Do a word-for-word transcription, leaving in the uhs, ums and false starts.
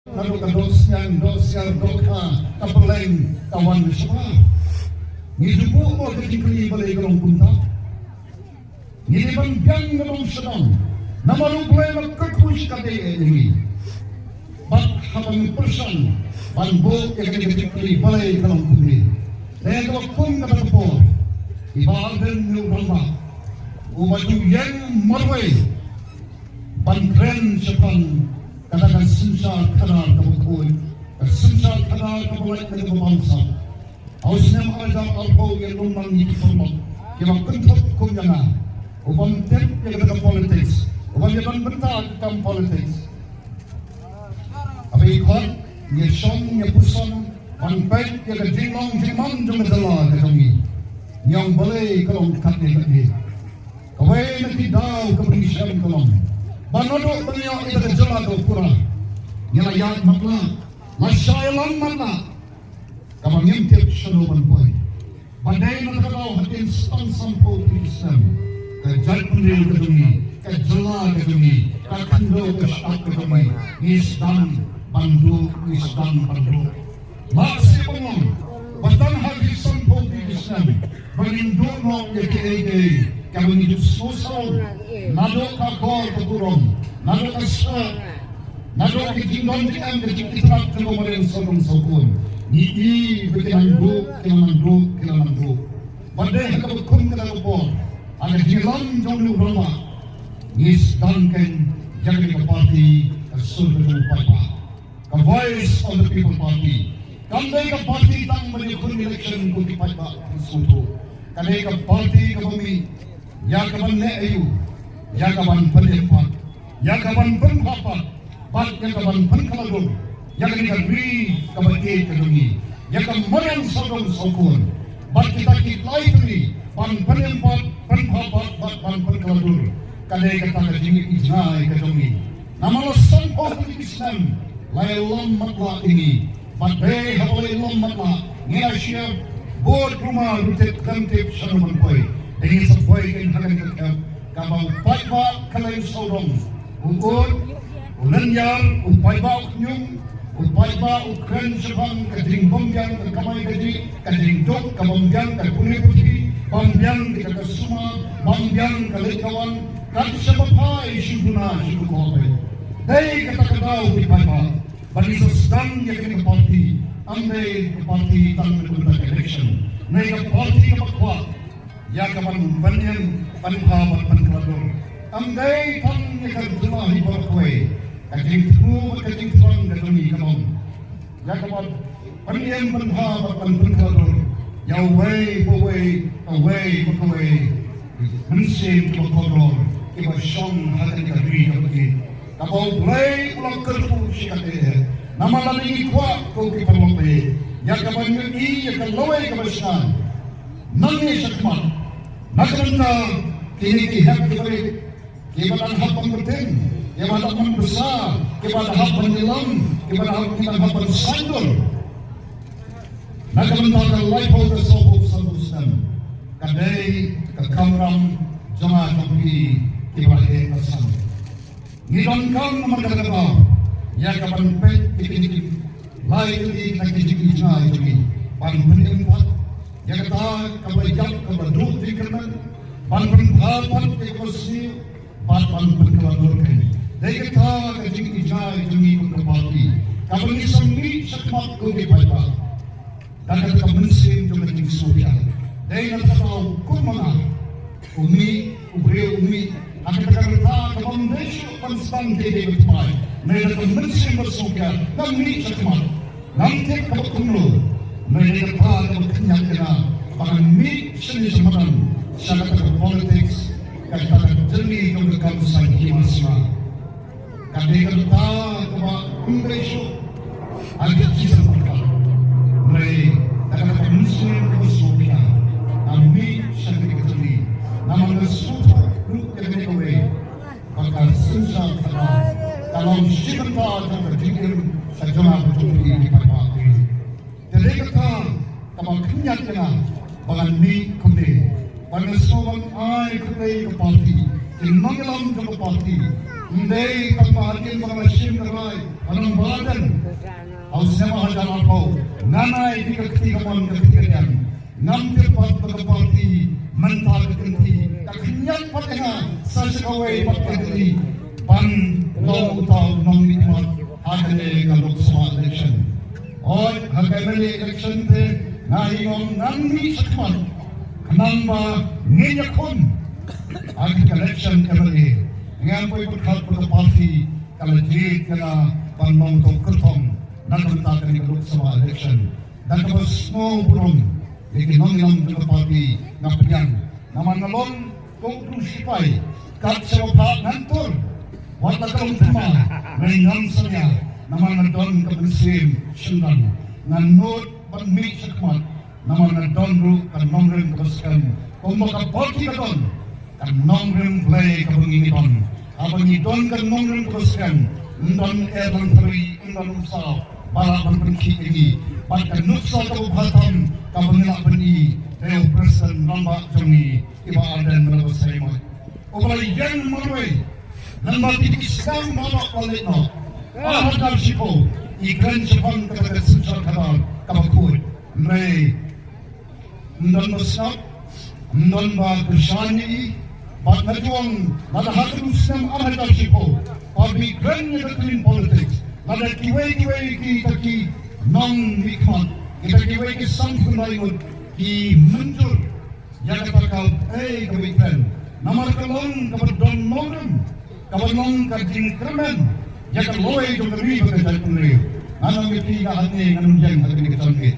Naduh ka dohsniang, dohsiar, dohkha, ka pylleng, ka wan shabar. Ngi ju buh mo ka jingkylli balei ka long kumta. Ngi dei ban biang na nongshadong. Namar U Blei la kyrkhu sha ka dei ïa ngi. Bad haba ngi pyrshang ban buh ïa kane ka jingkylli balei ka long kumne. Dei kaba kum kata ka por. I Bah Ardent Mewramba uba ju ïeng marwei ban kren shaphang kata ka synshar khadar kaba khuid, ka synshar khadar kaba lait na kaba bamsap. Ha u snem ar hajar arphew ïa lum nang ïa ki paralok kiba kynthup kum ïa nga, u bym tip ïa kata ka politics, u bym ïa don bynta ka kam politics. Haba i khot, ngi shong, ngi puson ban peit ïa ka jinglong jingman jong ka jylla ka jong ngi. Ngi ong balei ka long katne katne. Kawei na ki daw kaba ngi shem ka long ba naduh ba ngi ïoh ïa ka jylla ka pura, ngi la ïaid matlah, la shah ïalam matlah. Kaba ngim tip shano ban poi. Ba dei na kata ka daw hadien san sanphew tylli ki snem, ka jaitbynriew ka jong ngi, ka jylla ka jong ngi, ka khyndew ka shyiap ka jong ngi, ngi sdang ban duh, ngi sdang ban duh. Lehse ban ong ba tang ha ki sanphew tylli ki snem ba ngin duh noh ïa kiei kiei kaba ngi ju sngewsarong, naduh ka akor ka burom, naduh ka sah, naduh ka jingdon jingem, ka jingitynnad jong ka mariang sawdong sawkun. Ngi i ba ki nang duh, ki nang duh, ki nang duh. Ba dei ha kaba kum kata ka por, ha ka jingïalam jong u Rangbah, ngi sdang kein ïa kane ka party, ka sur ka jong u paidbah. Ka Voice of the People Party. Kam dei ka party tang ban ïakhun election kum ki paidbah ki sngewthuh. Ka dei ka party kaba mih ïa ka ban leh aïu, ïa ka ban pynim pat, ïa ka ban pynbha pat, bad ïa ka ban pynkylla dur ïa kane ka ri kaba ïeit ka jong ngi, ïa ka mariang sawdong sawkun. Bad kita ki lai tylli, ban pynim pat, pynbha pat, bad ban pynkylla dur. Ka dei kata ka jingïeit ka jong ngi. Namar la sanphew tylli ki snem la ïalam matlah ïa ngi. Bad dei haba la ïalam matlah, ngi la shu bud rumar ruh tip khlem tip shano ban poi. Dei ngi sa poi kein ha kane ka khep kaba u paidbah ka leng sawdong, u ud, u lynñiar, u paidbah u khñium, u paidbah u kren shaphang ka jingbymbiang ka kamai kajih, ka jingduk ka bymbiang, ka pule puthi bymbiang, ka jaka sumar bymbiang, ka leit ka wan, kat shaba phai shu duna shu duna. Dei kata ka daw ki paidbah ba ngi sa sdang ïa kane ka party. Ym dei ka party tang na ka bynta ka election. Dei ka party kaba kwah ïa ka ban pynim, pynbha bad pynkylla dur. Ym dei tang ïa ka jylla hi baroh kawei, ka jingthmu bad ka jingthrang ka jong ngi ka long ïa ka ban pynim, pynbha bad pynkylla dur ïa uwei pa uwei, kawei pa kawei, mynsiem kiba kordor kiba shong ha kane ka ri kaba ïeit kaba U Blei u la kyrkhu shikatdei. Namar lada ngi kwah, ko ki paralok, ïa ka ban ïohi ïa ka lawei kaba shngaiñ nangne shakhmat, na ka bynta kine ki hep ki barit, kiba dang hap ban bteng, kiba dang hap ban bsa, kiba dang hap ban ïalam, kiba dang hap, kiba dang hap ban saiñdur. Na ka bynta ka laiphew ka sawphew sanphew snem, ka dei ka kamram jong nga jong phi kiba heh basan. Ngi donkam namar kata ka daw ïa ka ban peit ïa kine ki lai tylli na ki jingïeit jong ngi, ban pynim pat ïa kata kaba ïap kaba duh jingkyrmen, ban pynbha pat ïa kaba sniew, bad ban pynkylla dur kein. Dei kata ka jingïeit jong ngi kum ka party kaba ngi sa mih shakhmat kum ki paidbah da kata ka mynsiem jong ka jingsngewkhia. Dei na kata ka daw kum ma nga, u mih, u briew u mih ha kata ka rta kaba ym dei shuh ban sdang kiei kiei batai, ne da ka mynsiem ba sngewkhia ngam mih shakhmat. Ngam tip kaba kumno, ne da kata kaba khyndiat ïa nga ba ngan mih shane sha madan, sha kata ka politics, kata ka jingmih jong ka kam saiñ hima sima. Ka dei kata kaba ym dei shuh ha ka jingmih jong ka kam. Hynrei da kata ka mynsiem kaba sngewkhia nga mih sha kane ka jingmih. Namar nga sngewthuh ruh ïa kane kawei, ba ka synshar khadar ka long shi bynta jong ka jingim ka jong nga bad jong phi ki paidbah. Te dei kata kaba khyndiat ïa nga ba ngan mih kumne, ba ngan sngewbha ban ai khublei ïa ka party, ki nongïalam jong ka party, Ndei tang ba hadien ba nga la shim ka rai, ba nang ba la dang. Au snem ha jar arphew, nga nai ïa ka kti kamon ka kti kadiang. Ngam tip pat ba ka party mynta ka kynti ka khyndiat pat ïa nga sa sha kawei pat ka kynti ban long uta u nongmihkhmat ha kane ka Lok Sabha election. Oi, ha ka M L A election te nga hi nong ngan mih shakhmat khnang ba ngin ïakhun ha ka election M L A. Ngam poi pyrkhat ba ka party ka la jied ïa nga ban long uta u kyrtong na ka bynta kane ka Lok Sabha election. Da kaba sngewburom ïa ki nongïalam jong ka party nga pdiang. Namar nga long ko u briew sipai kat shaba phah ngan tur. Wat la ka long thma ngan ngam salia namar nga don ka mynsiem shynrang. Ngan nud ban mih shakhmat namar nga don ruh ka nongrim kaba skhem kumba ka party ka don. Ka nongrim Blei kaba ngi don. Haba ngi don ka nongrim kaba skhem, ym don er lang threi, ym don nuksa ba lah ban pynkhih ïa ngi. Bad ka nuksa kaba bha tam kaba ngi lah ban i, dei u President rangbah jong ngi, i Bah Ardent Miller Basaiawmoit, uba la ïeng marwei. Nang ba ki dei ki sdang ba la leit noh. Ar hajar shiphew i kren shaphang kata ka synshar khadar kaba khuid. Hynrei ym don ba sngap, ym don ba kyrshan ïa i. Bad nga ju ong lada ha katu u snem ar hajar shiphew, pat ba i kren ïa ka clean politics, lada kiwei kiwei kita ki nongmihkhmat, kita kiwei ki san phew khyndai ngut ki mynjur ïa kata ka, eh, kaba i kren. Namar ka long kaba don nongrim, kaba long ka jingkyrmen ïa ka lawei jong ka ri bad ka jaitbynriew. Ngan ong ïa phi, nga hangne ngan ym ïeng ha kane ka jingkit.